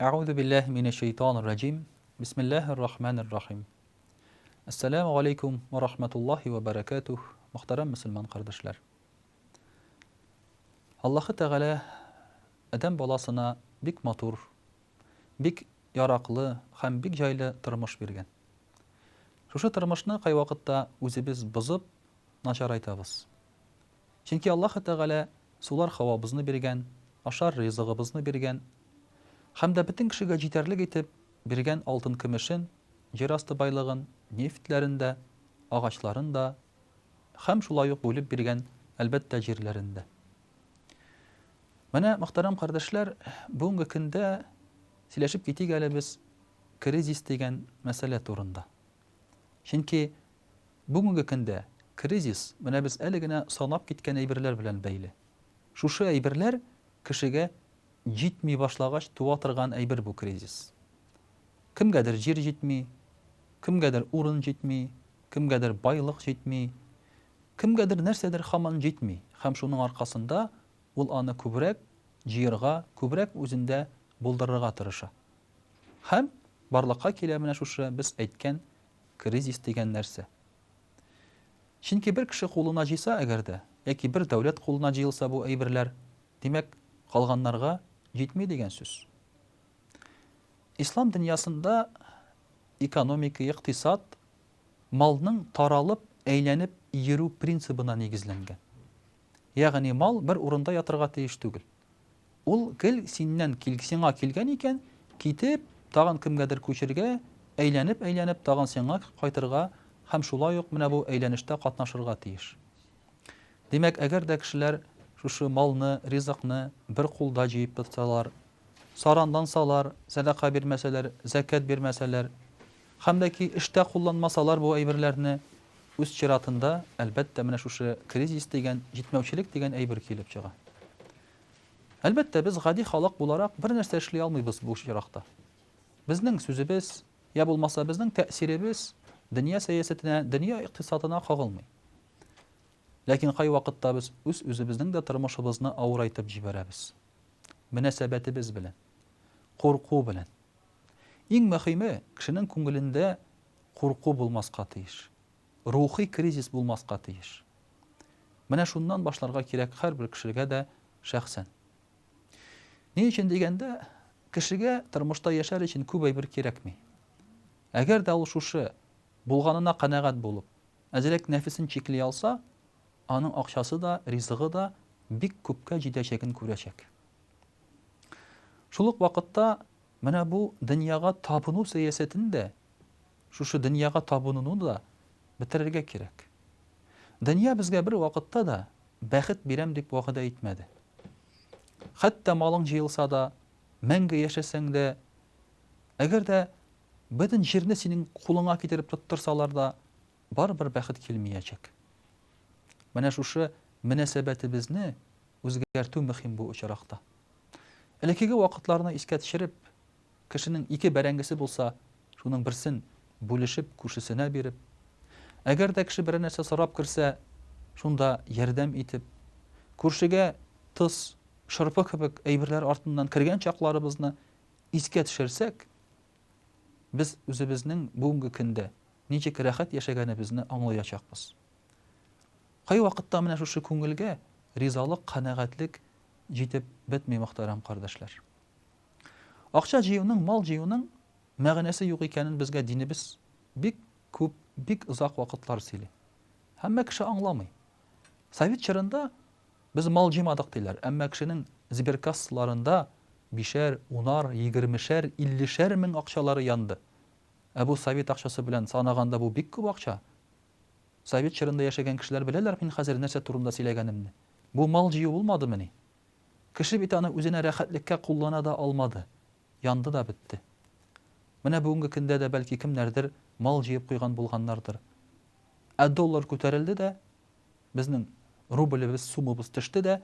Әгъузу биллаһи минәш шәйтанир раҗим. Бисмиллаһир рахманир рахим. Әссәламү алейкум ва рахматуллаһи ва бәрәкәтүһ, мөхтәрәм мөселман кардәшләр. Аллаһы Тәгалә адәм баласына бик матур, бик яраклы һәм бик җайлы тормыш биргән. Шушы тормышны кайвакытта үзебез бозып, начарайтабыз. Чөнки Аллаһы Тәгалә сулар һавабызны биргән, ашар ризыгыбызны биргән һәм дә бөтен кешегә җитәрлек итеп биргән алтын-көмешен, җир асты байлыгын, нефтьләрен дә, агачларын да һәм шулай ук бүлеп биргән, әлбәттә, җирләрен дә. Менә, мөхтәрәм кардәшләр, бүгенге көндә сөйләшеп китик әле без кризис дигән мәсьәлә турында. Чөнки Бүгенге көндә кризис менә без әле генә санап киткән әйберләр белән бәйле. Шушы әйберләр кешегә җитми башлагач туа торган әйбер бу кризис. Кемгәдер җир җитми, кемгәдер урын җитми, кемгәдер байлык җитми, кемгәдер нәрсәдер һаман җитми һәм шуның аркасында ул аны күбрәк җыерга, күбрәк үзендә булдырырга тырыша. Һәм барлыкка килә менә шушы без әйткән Кризис дигән нәрсә? Чөнки бер кеше кулына җыйса әгәр дә, яки бер дәүләт кулына җыелса бу әйберләр, димәк, калганнарга җитми дигән сүз. Ислам дөньясында экономика, икътисад малның таралып, әйләнеп йөрү принцибына нигезләнгән. Ягъни мал бер урында ятырга тиеш түгел. Ул гел синнән кил, сиңа килгән икән, китеп, тагын кемгәдер күчергә, әйләнеп-әйләнеп тагын сиңа кайтырга һәм шулай ук менә бу әйләнештә катнашырга тиеш. Димәк, әгәр дә кешеләр шушы малны, ризыкны бер кулда җыеп тотсалар, саранлансалар, сәдака бирмәсәләр, зәкят бирмәсәләр, һәм дә ки эштә кулланмасалар бу әйберләрне, үз чиратында, әлбәттә, менә шушы кризис дигән, җитмәүчелек дигән әйбер килеп чыга. Әлбәттә, без гади халык буларак бер нәрсә эшли алмыйбыз бу очракта. Безнең сүзебез, я булмаса безнең тәэсиребез дөнья сәясәтенә, дөнья икътисадына кагылмый. Ләкин кайвакытта без үз-үзебезнең дә тормышыбызны авырайтып җибәрәбез. Мөнәсәбәтебез белән, курку белән. Иң мөһиме, кешенең күңелендә курку булмаска тиеш. Рухи кризис булмаска тиеш. Менә шуннан башларга кирәк һәрбер кешегә дә шәхсән. Ни өчен дигәндә, кешегә тормышта яшәр өчен күп әйбер кирәкми. Әгәр дә ул шушы булганына канәгать булып, әзрәк нәфесен чикли алса, аның акчасы да, ризыгы да бик күпкә җитәчәген күрәчәк. Шул ук вакытта менә бу дөньяга табыну сәясәтен дә Шушы дөньяга табынуны да бетерергә кирәк. Дөнья безгә бер вакытта да бәхет бирәм дип вәгъдә итмәде. Хәтта малың җыелса да, мәңге яшәсәң дә, әгәр дә бөтен җирне синең кулыңа китереп тоттырсалар да, барыбер бәхет килмиячәк. Менә шушы мөнәсәбәтебезне үзгәртү мөһим бу очракта. Элеккеге вакытларны искә төшереп, Кешенең ике бәрәңгесе булса, шуның берсен бүлешеп, күршесенә биреп, әгәр дә кеше берәр нәрсә сорап керсә, шунда ярдәм итеп, күршегә тоз, шырпы кебек әйберләр артыннан кергән чакларыбызны искә төшерсәк, без үзебезнең бүгенге көндә ничек рәхәт яшәгәнебезне аңлаячакбыз. Кайвакытта менә шушы күңелгә ризалык, канәгатьлек җитеп бетми, мөхтәрәм кардәшләр. Акча җыюның, мал җыюның мәгънәсе юк икәнен безгә динебез бик күп, бик озак вакытлар сөйли. Һәммә кеше аңламый. Совет чорында без мал җыймадык диләр, әмма кешенең сберкассаларында бишәр, унар, егермешәр, иллешәр мең акчалары янды. Ә бу совет акчасы белән санаганда бу бик күп акча. Совет чорында яшәгән кешеләр беләләр мин хәзер нәрсә турында сөйләгәнемне. Бу мал җыю булмадымыни? Кеше бит аны үзенә рәхәтлеккә куллана да алмады. Янды да бетте. Менә бүгенге көндә дә бәлки кемнәрдер мал җыеп куйган булганнардыр. Ә доллар күтәрелде дә, безнең рублебез, сумыбыз төште дә,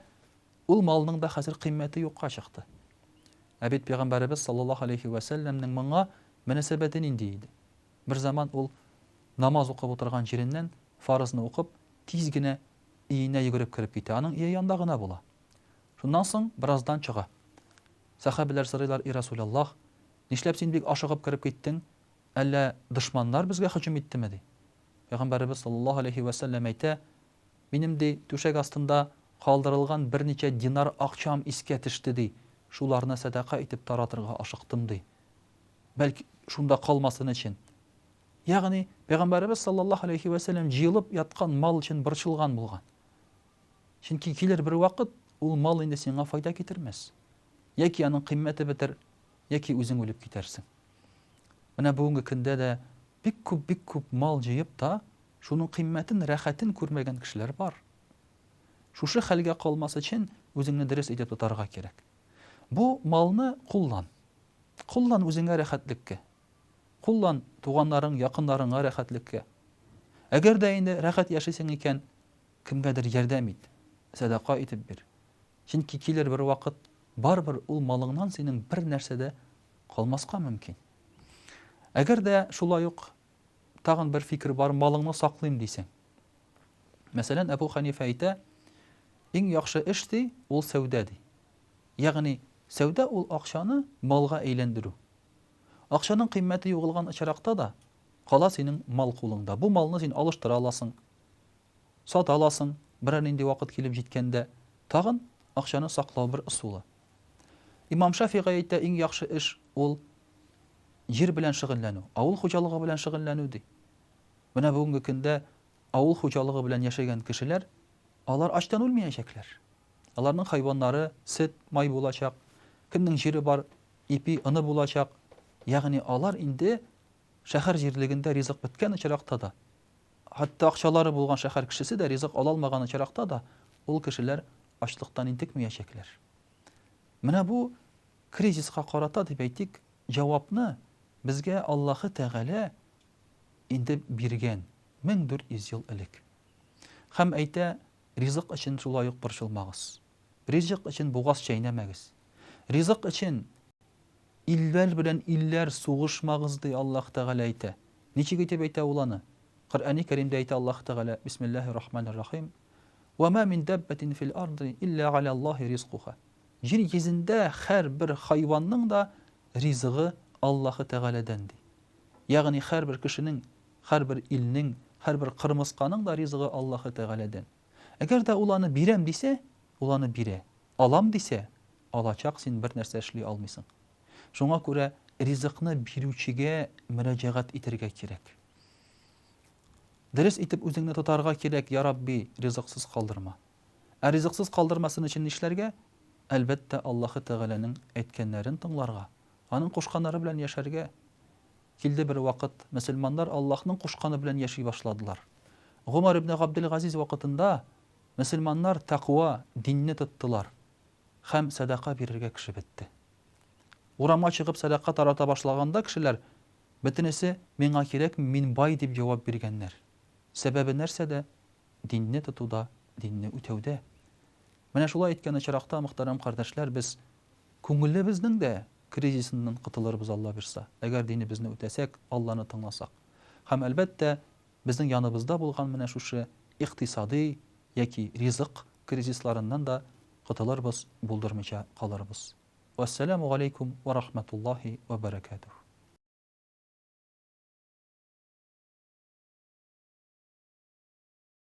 ул малның да хәзер кыйммәте юкка чыкты. Ә бит пәйгамбәребез саллаллаһу алейһи вә сәлләмнең моңа мөнәсәбәте нинди иде? Берзаман ул намаз укып утырган җиреннән фарызны укып, тиз генә өенә йөгереп кереп китә. Аның өе янда гына була. Шуннан соң бераздан чыга. Сәхабәләр сорыйлар, И Расуләллаһ, Нишләп син бик ашыгып кереп киттең? Әллә дошманнар безгә һөҗүм иттеме? ди. Пәйгамбәребез саллаллаһу алейһи вә сәлләм әйтә, Минем, ди, түшәк астында калдырылган берничә динар акчам искә төште, ди, шуларны сәдака итеп таратырга ашыктым, ди. Бәлки, шунда калмасын өчен. Ягъни, Пәйгамбәребез саллаллаһу алейһи вә сәлләм җыелып яткан мал өчен борчылган булган. Чөнки килер бер вакыт, ул мал инде сиңа файда китермәс. Яки аның кыйммәте бетер, яки үзең үлеп китәрсең. Менә бүгенге көндә дә бик күп, бик күп мал җыеп та, шуның кыйммәтен, рәхәтен күрмәгән кешеләр бар. Шушы хәлгә калмас өчен үзеңне дөрес итеп тотарга кирәк. Бу малны куллан. Куллан үзеңә рәхәтлеккә. Куллан туганнарың, якыннарыңа рәхәтлеккә. Әгәр дә инде рәхәт яшисең икән, кемгәдер ярдәм ит, сәдака итеп бир. Чөнки килер бер вакыт, барыбер ул малыңнан синең бер нәрсә дә калмаска мөмкин. Әгәр дә шулай ук тагын бер фикер бар, малыңны саклыйм дисәң. Мәсәлән, Әбу Ханифа әйтә, иң яхшы эш ди, ул сәүдә ди. Ягъни, сәүдә ул акчаны малга әйләндерү. Акчаның кыйммәте югалган очракта да, кала синең мал кулыңда. Бу малны син алыштыра аласың, сата аласың, берәр нинди вакыт килеп җиткәндә, тагын акчаны саклау бер ысулы. Имам Шафигый әйтә, иң яхшы эш ул җир белән шөгыльләнү, авыл хуҗалыгы белән шөгыльләнү ди. Менә бүгенге көндә авыл хуҗалыгы белән яшәгән кешеләр, алар ачтан үлмәячәкләр. Аларның хайваннары сөт, май булачак, кемнең җире бар, ипи, оны булачак. Ягъни алар инде шәһәр җирлегендә ризык беткән очракта да, Хәтта акчалары булган шәһәр кешесе дә ризык ала алмаган очракта да, ул кешеләр ачлыктан интекмәячәкләр. Менә бу кризиска карата, дип әйтик, җавапны безгә Аллаһы Тәгалә инде биргән 1400 ел элек. Һәм әйтә, ризык өчен шулай ук борчылмагыз. Ризык өчен бугаз чәйнәмәгез. Ризык өчен Илләр белән илләр сугышмагыз, ди Аллаһ Тәгалә әйтә. Ничек итеп әйтә ул аны? Коръәни Кәримдә әйтә Аллаһ Тәгалә, Бисмиллаһир рахманир рахим, Вә мә мин дәббәтин фил арды илля галә Аллаһи ризкуха. Җир йөзендә һәрбер хайванның да ризыгы Аллаһы Тәгаләдән, ди. Ягъни һәрбер кешенең, һәрбер илнең, һәрбер кырмысканың да ризыгы Аллаһы Тәгаләдән. Әгәр дә ул аны бирәм дисә, ул аны бирә. Алам дисә, алачак, син бер нәрсә эшли алмыйсың. Шуңа күрә ризыкны бирүчегә мөрәҗәгать итәргә кирәк. Дөрес итеп үзеңне тотарга кирәк, Я Рабби, ризыксыз калдырма. Ә ризыксыз калдырмасын өчен нишләргә? Әлбәттә, Аллаһы Тәгаләнең әйткәннәрен тыңларга, Аның кушканнары белән яшәргә. Килде бер вакыт, мөселманнар Аллаһның кушканы белән яши башладылар. Гомәр ибне Габделгазиз вакытында мөселманнар тәкъва, динне тоттылар. Һәм сәдака бирергә кеше бетте. Урамга чыгып сәдака тарата башлаганда кешеләр, бөтенесе, миңа кирәкми, мин бай дип җавап биргәннәр. Сәбәбе нәрсәдә? Динне тотуда, динне үтәүдә. Менә шулай иткән очракта, мөхтәрәм кардәшләр, без күңелебезнең дә кризисыннан котылырбыз, Алла бирса, әгәр динебезне үтәсәк, Алланы тыңласак. Һәм, әлбәттә, безнең яныбызда булган менә шушы икътисадый яки ризык кризисларыннан да котылырбыз, булдырмыйча калырбыз. Вәссәламү галәйкүм вә рахмәтуллаһи вә бәрәкәтүһ.